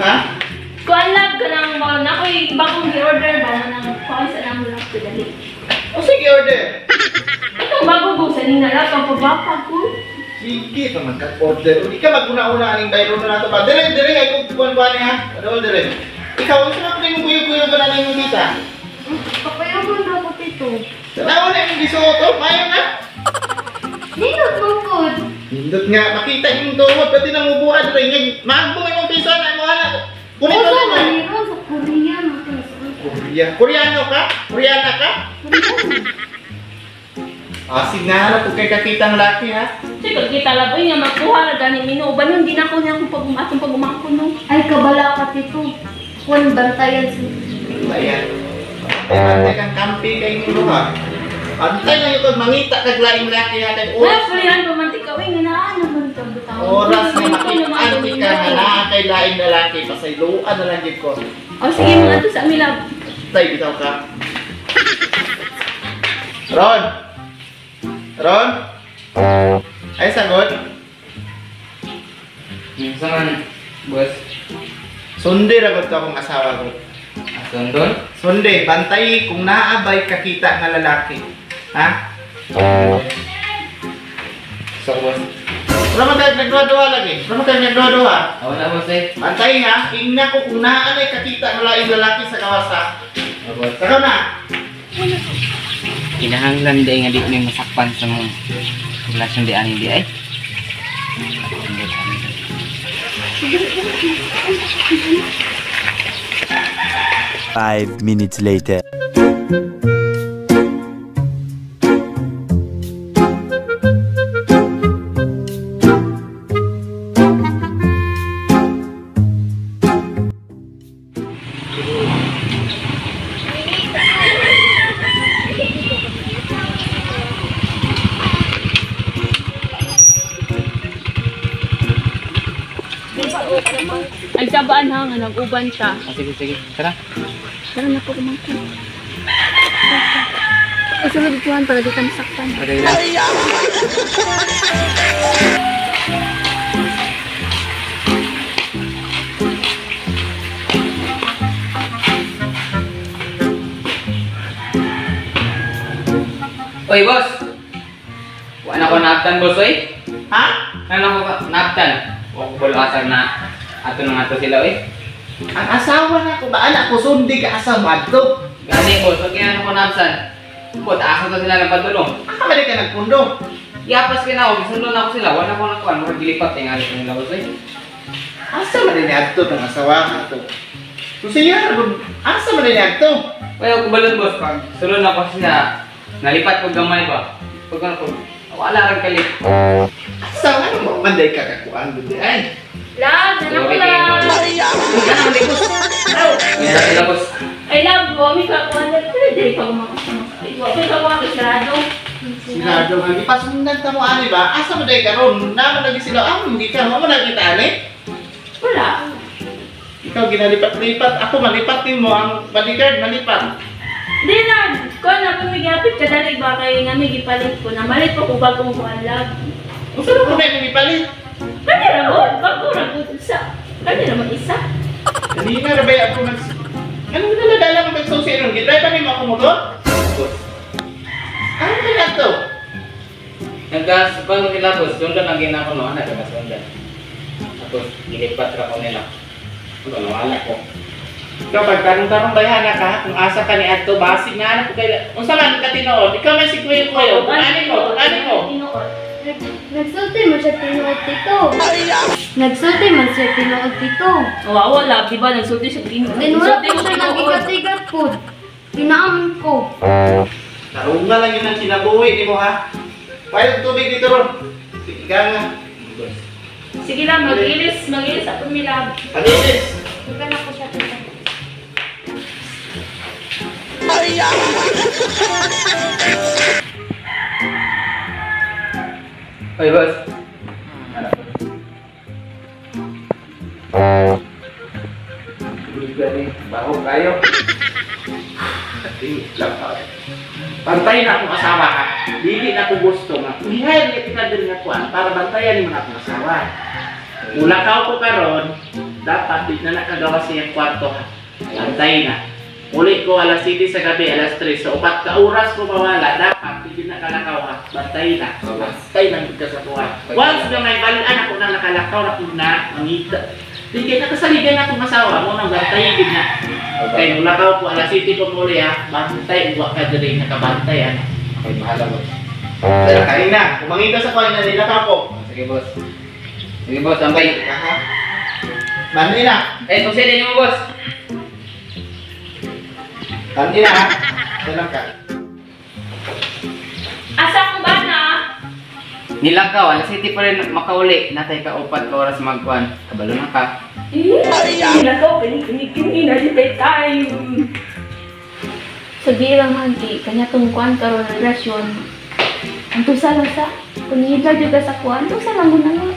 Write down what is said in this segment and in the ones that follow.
Ha? Kuan lab ka nang mo na ko'y bagong gi-order ba mo nang kuan sa namo lang ko dali. O sige order. Itong bago ko sa nina lab ang pabapa ko. Sige pa man ka-order. Hindi ka maguna-una aning bayro na nato pa. Dire dire ay kung kuan-kuan ha. Adol dire. Ikaw unsa man kay kuyog-kuyog ka na nimong tita? Papayagon na ko tito. Tanaw na imong gisuot oh, mayo na. Nindot mo pod. Nindot nga makita imong tuhod pati nang ubuan dire nga maagbong imong piso na imo anak. Kunin mo Usa na. man ni ron sa Korea man to. Korea. Koreano ka? Koreana ka? Koreano. Ah, signala kung kay kakita ng laki ha. Sige, kita lab oy nga makuha ra gani mino uban nun di na ko niya akong pag atong pag-umangkon no. Ay kabala ka tito. Kuan bantayan si Ayan. Bantay kang kampi kay imong duha. Bantay lang ito, mangita kag laing laki ha kay Wala oras. pulihan pa man tika oy nga naa naman ka butaw. Oras nga makita ka nga naa kay laing lalaki pasayloan na lang gid ko. O sige mga to sa ami lab. Tay bitaw ka. Ron. Ron? Ay sagot. Minsan man, boss. Sundi ra gud to akong asawa ko. Sundon? Sundi, bantay kung naabay kakita nga lalaki. Ha? So, boss. Wala man tayo nagduha-duha lagi. Wala man tayo nagduha-duha. Ako na, boss eh. Bantay ha, ingna ko kung naanay kakita nga laing lalaki sa gawas ha. Oh, boss. Sakaw na. Kinahanglan di nga di may masakpan sa mga relasyon di ani di ay. Five minutes later. Ay sabaan ha nga nag-uban siya. Ah, sige, sige. Tara. Tara na po kumangkon. Ay sulod kuhan para di ka masaktan. Okay lang. Oy, boss! Wala ko naaptan, boss, oy. Ha? Ano ko naaptan? Wa ko balo asar na ato na nga to sila, oy. Ang asawa na ko ba anak ko sundi ka asawa to? Gani, boss, wag kaya ko naaptan. Bot, asa to sila ng padulong. Aka man ka nagpundo. Yapas ka na ako, gisundon ako sila. Wala ko nakuan, murag gilipat tingali ko nila, boss, oy. Asa man ni adto tong asawa ka to? So siya, asa man ni adto? Kaya ko balon, boss, pag sulod ako sila, nalipat ko gamay ba? Pag ano ko, wala rin kalit. Asa ano mo manday ka kakuan dun ay. Love, anak ko love. Wala naman, boss. Wala sila, boss. Ay love, wa mi ka kuan na pero dili pa kumangkon. Ay wa mi ka kuan sarado. Sinado nga gipasundan ta mo ani ba? Asa man day karon? Naman lagi sila ah mo gikan mo man nakita ani? Wala. Ikaw ginalipat-lipat, ako malipat nimo ang bodyguard malipat. Di na, kuan na kung migapit ka dali ba kay nga may gipalit ko na malit pa ko bagong kuan love. Unsa man ko na imong ipalit? Kani ra mo, bago ra ko sa. Kani ra man isa. Kanina ra bay ako mag Ano mo dala mo pagsusi ron? Gitry pa nimo ako motor? Boss. Ano man ato? Nagkasupan ko sila, boss. Sundan ang gina ko, no? Ano, nagkasundan. Tapos, gilipat ra ko nila. Ano, wala ko. Ikaw pagtarong-tarong bayhana ka, kung asa ka ni adto basig nga anak ko kay unsa man ka tinuod? Ikaw man si Kuya Kuyo, ani mo, ani mo. Tinuod. Nagsulti man siya tinuod tito. Nagsulti man siya tinuod tito. Wa wala, di ba nagsulti siya tinuod. Then wala po siya nagigat-igat po. Pinaamon ko. Tarunga lang yun ang kinabuhi nimo ha. Payag tubig dito ron. Sige ka nga. Sige lang, mag-ilis, mag-ilis ako mi love. Panilis. Ika na ko siya tito. Oy, boss. Ano? Gani, baho kayo. Bantayan na akong asawa ha. Dili na ko gusto nga. Ihay na kita diri nga kuan para bantayan nimo na akong asawa. Mulakaw ko karon, Dapat di na nakagawa sa iyang kwarto ha. Antay na. Uli ko alas 7 sa gabi, alas 3. So, 4 ka oras ko mawala. Dapat hindi na kalakaw ha. Bantay na. Bantay lang ka sa kuha. Once na may balaan ako na nakalakaw na kung na, mangita. Di kaya nakasaligan na akong asawa mo nang bantay din na. Kaya nung lakaw ko alas 7 ko muli ha, bantay, uwa ka diri, nakabantay ha. Okay, bahala boss. Kanina, kumangita sa kuha na nilakaw ko. Sige boss. Sige boss, ambay. Mani na. Eh, susi din mo boss. Mani na ha. Salam ka. Asa ko ba na? Nilakaw, alas 7 pa rin makauli. Natay ka 4 ka oras magkuan. Kabalo na ka. Eh, nilakaw, kini na di time. Sa di lang hanti, kanya tong kuan karon relasyon. Ang tusa lang sa, kung hihila jud ka sa kuan, tusa lang guna nga.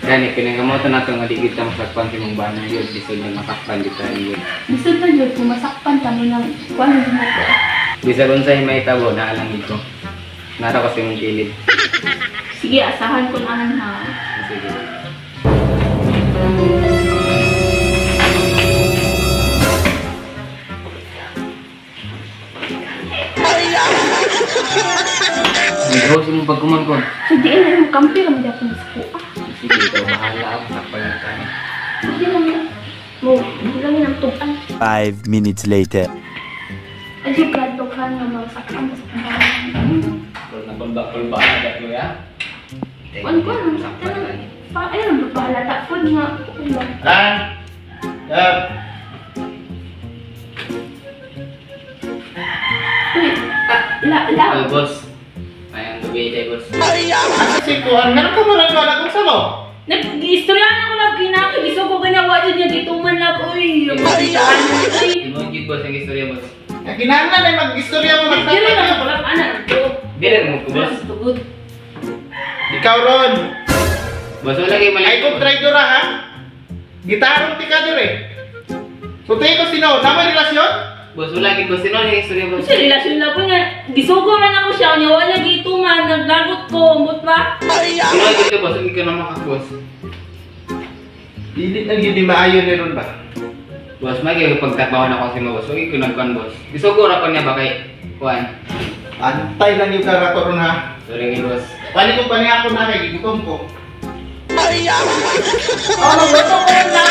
Gani, pinangamoto na ito nga di kita masakpan si mong bana yun. Bisod na masakpan dito yun. Bisod na jud kung masakpan ta mo ng kuan mo ko. Bisag unsay may tabo, naalang ito. Nara kasi mong kilid. Sige, asahan ko na ha. Sige. Nag-host mo pagkuman ko. So di na yung kampi lang di ako sa kuha. Sige, ikaw bahala ako. Sakpan na tayo. Hindi lang mo, lang ang tugan. 5 minutes later. Ay, kadto ka nga masakpan sa kuha. Nagpulba-pulba na dahil ya. Kuan ko nang saktan. Pa ay nang pahalata po nga. Lan. Love. Uy, la la. Oh, boss. Ay, ang gabi tayo, boss. Asa si kuan? Meron ka mo rin wala kung sa mo? Nag-istorya na ko lang kinaki. Gusto ko ganyan wa jud niya gituman lang uy. Ay. Imo gid boss ang istorya, boss. Kinahanglan ay mag-istorya mo Dili lang magtatag. ako lang ana to. Dili mo ko, boss. Tugod. Ikaw ron. Boss, wala kay mali. Ay kung traidora ha. Gitarong ti ka dire. So tayo ko sino, tama relasyon? Boss, wala gid boss. Sino ang istorya, boss? Kasi relasyon na po nga. Gisugo man ako siya. Niya wala gituman. Naglagot ko. Ambot ba? Sino gid to, boss? Hindi ka na makaboss. Dili na gid maayo ni ron ba? Boss, may kayo pagtabaho na ko si mo, boss. Huwag ko nagkuhan, boss. Isugo ra ko niya ba kay kuan? Antay lang yung karato ron ha. Sorry kay boss. Wali ko pa niya ako na kay gigutom ko. Oh, magluto ko na.